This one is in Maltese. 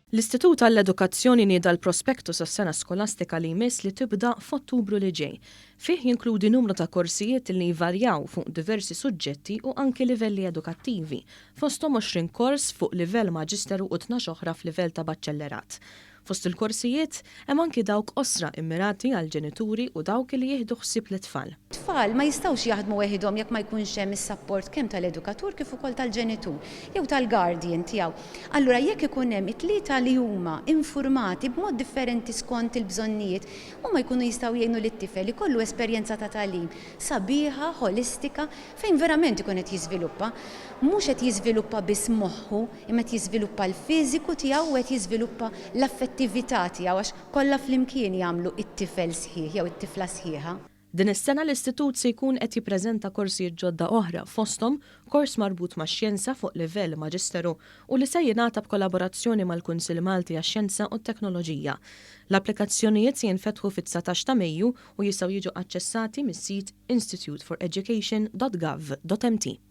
L-Istitut għall-Edukazzjoni nieda l-prospectus għas-sena skolastika li jmiss li tibda f'Ottubru li ġej. Fih jinkludi numru ta' korsijiet li jvarjaw fuq diversi suġġetti u anki livelli edukattivi, fosthom 20 kors fuq livell maġisteru u 12 oħra f'livell ta' baċellerat. Fost il-korsijiet hemm anki dawk qosra immirati għall-ġenituri u dawk li jieħdu ħsieb lit-tfal. Tfal ma jistgħux jaħdmu weħidhom jekk ma jkunx hemm is-sapport kemm tal-edukatur kif ukoll tal-ġenitur jew tal-guardian tiegħu. Allura jekk ikun hemm it-tlieta li huma infurmati b'mod differenti skont il-bżonnijiet, huma jkunu jistgħu jgħinu lit-tifel ikollu esperjenza ta' tagħlim sabiħa, ħolistika, fejn verament ikun qed jiżviluppa. Mhux qed jiżviluppa biss moħħu, imma qed jiżviluppa l-fiżiku tiegħu u qed jiżviluppa l-affettività tiegħu għax kollha flimkien jagħmlu t-tifel sħiħ jew it-tifla sħiħa. Din is-sena l-Istitut se jkun qed jippreżenta korsijiet ġodda oħra fosthom kors marbut max-xjenza fuq livell maġisteru u li se jingħata b'kollaborazzjoni mal-Kunsill Malti għax-Xjenza u t-Teknoloġija. L-applikazzjonijiet se jinfetħu fit-19 ta' Mejju u jistgħu jiġu aċċessati mis-sit instituteforeducation.gov.mt.